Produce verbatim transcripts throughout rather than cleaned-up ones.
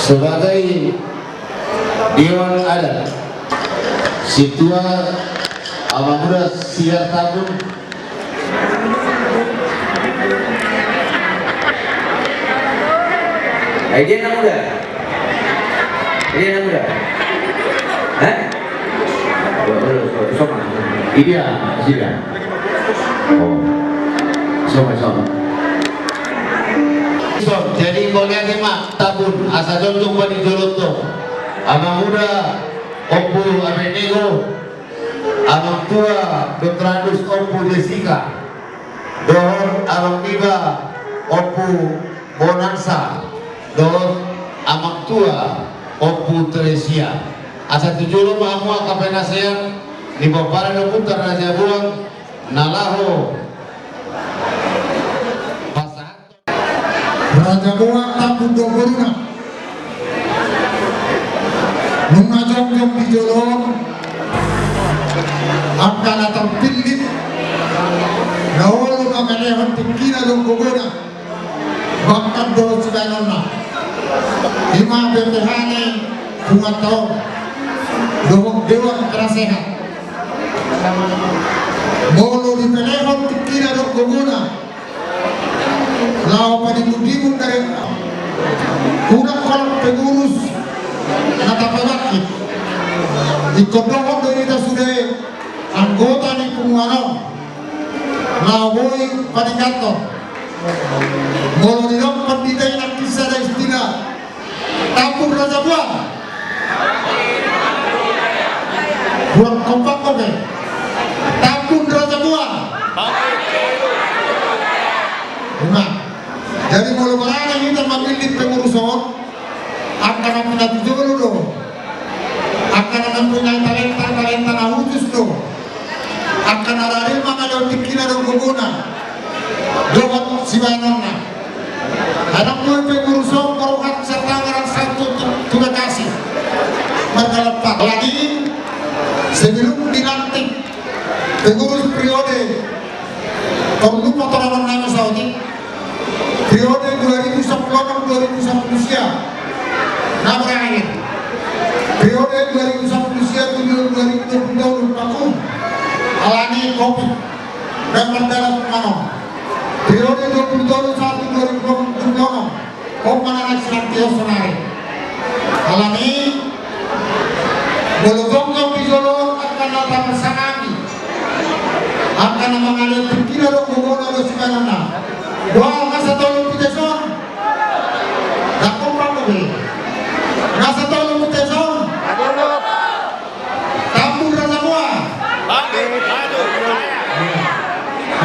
Sebagai Dewan Adat, Sintua Amanguda Sihartambun. Ai dia na muda? Ai dia na muda? Hah? Idia, idia. Oh. Songon, songon. Jadi mauliate ma, Tambun, asa jongjong ma di jolonta. Amanguda Ompu Abednego, Amangtua Doktor Andus, Ompu Jessica, dohot Amangiba Ompu Bonansa, dohot Amangtua Ompu Teresia. Asa tu jolo ma hamu angka penasehat ni pomparan ni ompunta Raja Boan na laho pasahat. Raja Boan Tambun do boruna. Nunga jongjong di jolo on angka na tarpillit, na olo mangalehon tingkina dohot gogona, bahkan dohot sibahenonna. I ma B P H ni punguanta on dohot dewan penasehat. Molo dipelehon tingkina dohot gogona laho padimundimun dari, unang holan pengurus na tapabangkit. Ingkon dohot do hita sude anggota ni punguan on laho boi panindanghon. Molo didok pandita i nangkin sada istilah, Tambun Raja Boan. Kurang kompak oke. Tambun Raja Boan. Ima. Jadi molo barani hita mamillit pengurus on, angka na pinatujolo do, angka na mempunyai talenta, talenta na khusus do. Angka na rade mangalehon tingkina dohot gogona dohot sibahenonna. Adong do pengurus on, Borhat, Tangerang, Santu, tu, tu Bekasi. Marga Lampak. Alani i, sebelum dilantik pengurus periode, porlu ma torangon nami saotik. Periode dua ribu sepuluh enam, dua ribu sepuluh sia. Na berakhir. Periode dua ribu sepuluh sia tu dua ribu dua puluh dua pakum. Alani Covid. Dan berdalan mano. Periode dua puluh dua satu dua ribu dua puluh enam. Kok mana nasi nanti osonari. Alani. Molo jongjong di jolo on angka na tapasanami. Angka na mangalehon tingkina dohot gogona dohot sibahenonna. Dua, masa tolu piteson. Dakon pamu be. Masa tolu piteson. Tambun Raja Boan.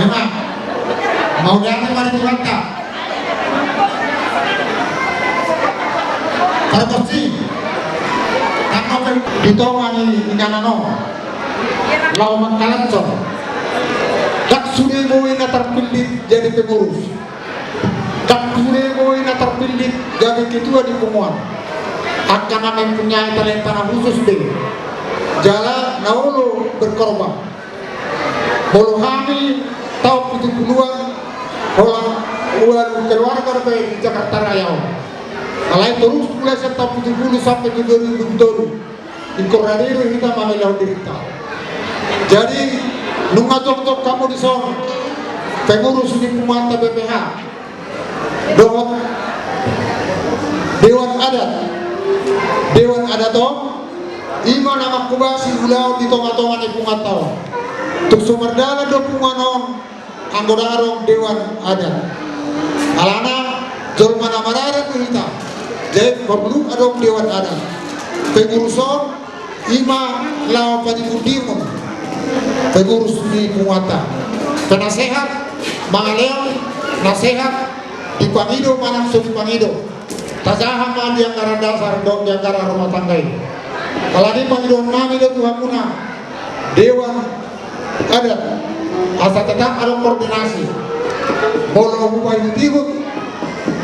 Memang. Mauliate ma di Tuhanta. Pargonsi. Tangkap di tonga ni inganan on. Laho mangkalanson. Ndang sude boi na tarpillit jadi pengurus. Ndang sude boi na tarpillit jadi ketua di punguan. Angka na mempunyai talenta na khusus be. Jala na olo berkorban. Molo hami taon pitu puluan holan ualu keluarga dope di Jakarta Raya on. Alai torus mulai sian taon pitu puluh sampe tu dua ribu dua puluh tolu. Ingkon rade do hita mangalehon dirinta. Jadi nunga jongjong hamu dison pengurus ni punguanta B P H dohot dewan adat. Dewan adat on i ma na manghobasi ulaon di tonga-tonga ni punguanta on. Tung so mardalan do punguan on anggo ndang adong dewan adat. Alana jolma na maradat do hita, jadi porlu adong dewan adat. Pengurus on i ma laho padimundimun pengurus ni punguanta. Penasehat mangalehon nasehat dipangido manang so dipangido. Tajaha ma di anggaran dasar dohot di anggaran rumah tangga i. Alani pangidoan nami do tu hamuna dewan adat asa tetap adong koordinasi. Molo hupaihut-ihut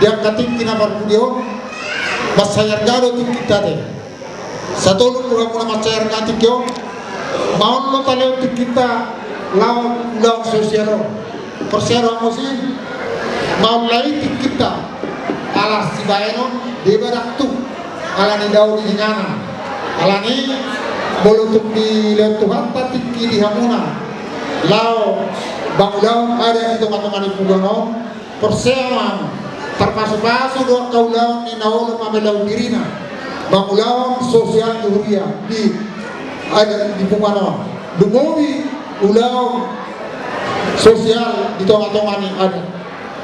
di angka tingki na parpudi on, mansai arga do tingkinta ate. Satolop do hamuna mansai arga tingki on. Maol do talehon tingkinta laho ulaon sosial on. Porsea do hamu si maol lai tingkinta ala sibahenon deba ndang tung. Alani dao di inganan. Alani molo tung dilehon Tuhanta tingki di hamuna laho mangulahon adat di tongatonga ni punguan on, porsea ma hamu, tarpasupasu do angka ulaon ni na olo mamelaon dirina mangulahon sosial di huria, di adat di punguan on. Lumobi ulaon sosial di tongatonga ni adat.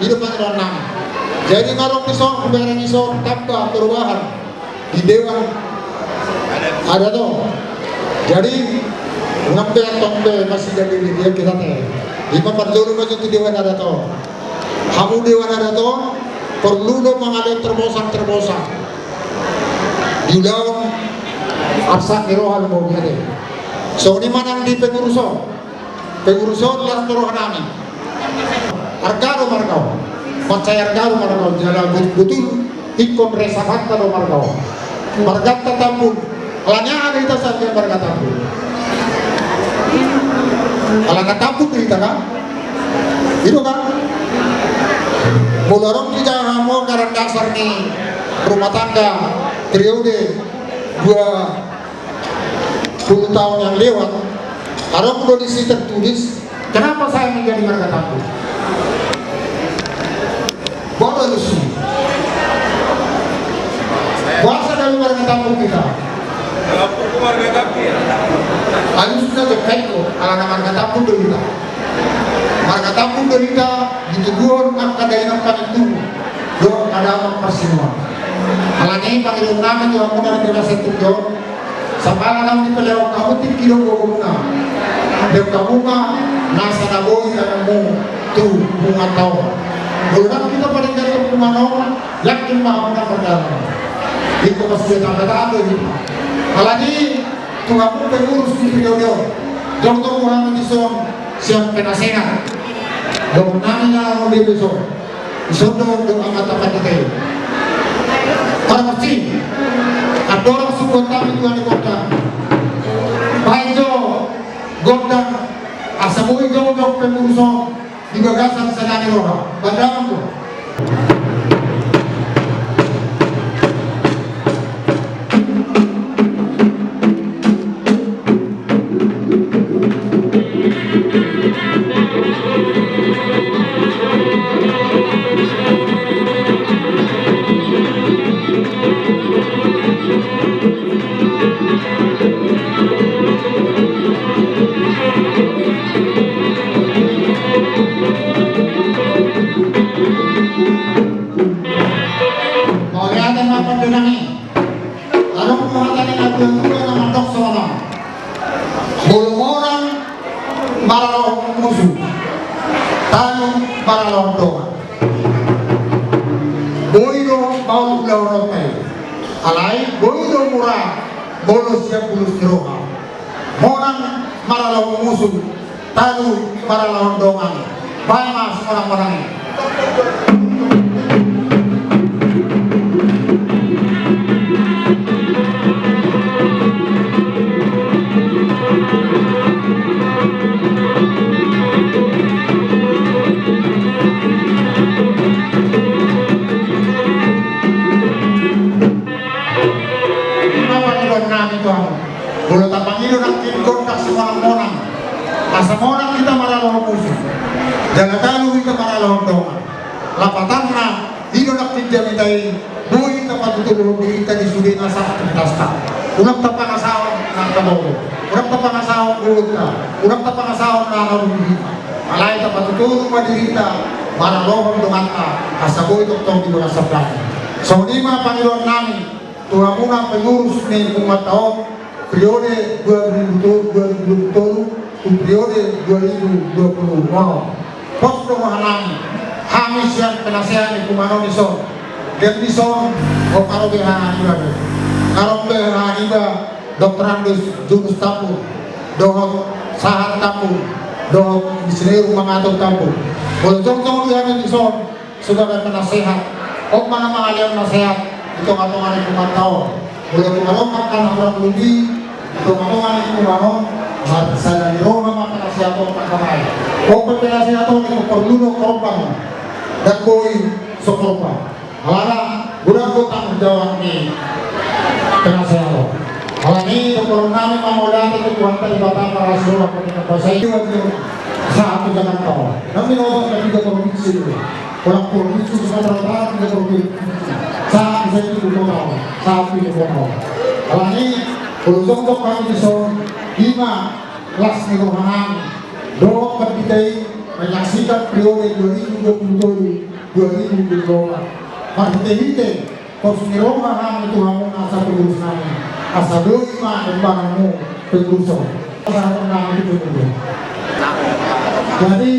I do pangidoan nami. Jadi nga adong dison, hubereng dison tamba perubahan di Dewan Adat on. Jadi unang be antong be masih jadi dia kita te. Ima parjolo ma jo tu Dewan Adat on. Hamu Dewan Adat on porlu do mangalehon terobosan-terobosan di ulaon arsak ni roha, lumobi ate. Songon i ma nang di pengurus on. Pengurus on las do roha nami. Arga do marga on. Mansai arga do marga on, jala botul-botul ingkon resapanta do marga on. Marganta Tambun. Alani aha do hita sahat marga Tambun? Alana Tambun do hita kan? I do kan? Molo adong di jaha hamu anggaran dasar ni rumah tangga periode dua puluh tahun yang lewat, adong do disi tertulis, kenapa saya menjadi marga Tambun? Boha do alusna? Boasa gabe marga Tambun hita? Alusna jo, ingkon alana marga Tambun do hita. Marga Tambun do hita dituduhon angka dainang pangintubu dohot angka damang parsinuan. Alani i pangidoan nami tu hamuna di bagasan tingki on, sapala naung dipelehon hamu tingki dohot gogomuna, lehon hamu ma nasa na boi tangiangmu tu punguanta on. Molo ndang hita padenggan tu punguan on, yakin ma hamu nang mardalan. Ingkon pasti tanda-tanda i. Alani i tu hamu pengurus di periode on, jongjong do hami dison sian penasehat. Dohonon nami na on di bagasan on. Dison do, do angka pandita i. Parmusi, andorang sungkun hami tu hami gondang. Bahen jo gondang asa boi jongjong pengurus on di bagasan sada ni roha. Bahen damang do. Mauliate ma pande nami. Adong do hata ni natuatua na mandok songon on. Molo monang maralohon musu, tanu maralohon dongan. Boi do maol ulaonta i. Alai boi do mura molo sian bulus ni roha. Monang maralohon musu, tanu maralohon dongan. Bahen ma simonangmonang i. Ima pangidoan nami tu hamu. Molo tapangido nangkin gondang simonangmonang, asa monang hita maralohon musu, jala tanu hita maralohon dongan. Lapatanna, i do nangkin jamita i, boi tapatutoluhon dirinta di sude nasa aktivitasta. Unang tapangasahon na taboto, unang tapangasahon gogonta, unang tapangasahon na nauli hita. Alai tapatutolu ma dirinta maralohon donganta, asa boi tongtong di bagas sandang i. Songon i ma pangidoan nami tu hamuna pengurus ni punguanta on, periode dua ribu dua puluh tolu tu periode dua ribu dua puluh onom. Pos do roha nami, hami sian penasehat ni punguan on dison. Dison, o, karobe hariba be. Karobe hariba Doktorandus Junus Tambun, dohot Sahat Tambun, dohot Insinyur Mangatur Tambun. Molo jongjong di hami dison, sebagai penasehat, on ma na mangalehon nasehat di tongatonga ni punguanta on. Molo tung adong angka na hurang lobi di tongatonga ni punguan on, marsada ni roha ma penasehat on mangkatai. On pe penasehat on ingkon porlu do horban, ndang boi so horban. Alana godang do tanggung jawab ni Tengah sehat. Alani i, dohonon nami mauliate tu Tuhanta Debata marlas ni roha, pardenggan basa i. Sahat tu Jakarta on. Nami nono na tiga provinsi do. Holan provinsi Sumatera Utara, tiga provinsi. Sahat tu ibu kota on. Sahat tu ibu kota on. Alani i, molo jongjong hami dison, i ma las ni roha nami dohot pandita i, menyaksikan periode dua ribu dua puluh tolu, dua ribu dua puluh empat. Marhitehite pos ni roha hami tu hamuna asa pengurus nami, asa boi ma embanganmu pengurus on. Asa nami tu pengurus. Jadi,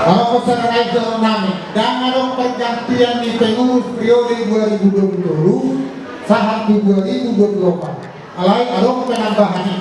molo songon i dohonon nami, ndang adong pergantian ni pengurus periode dua ribu dua puluh tolu sahat tu dua ribu dua puluh empat. Alai adong penambahan i.